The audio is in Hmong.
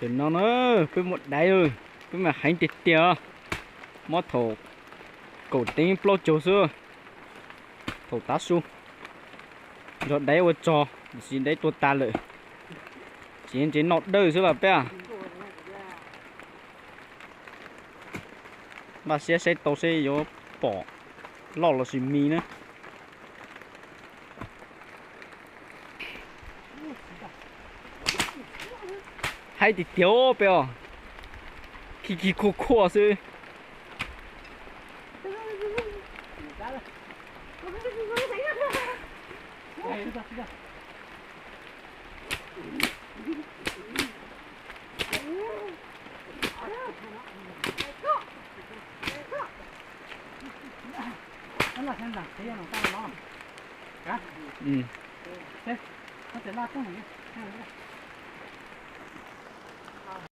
Tam no na, peb muaj daiv, peb mas heev tiag tiag. Mob thaum kaum teev plaub caug xwb. Thaum tav su, nrog daiv ua tsog, tiam sis daiv tuag tas lawm. Tsev ntsev noj dawj xwb las peb. Npaj siab saib tau seb yuav pom loj los sis me na. Haib tiag tiag peb os, khi khi khuaj khuaj xwb.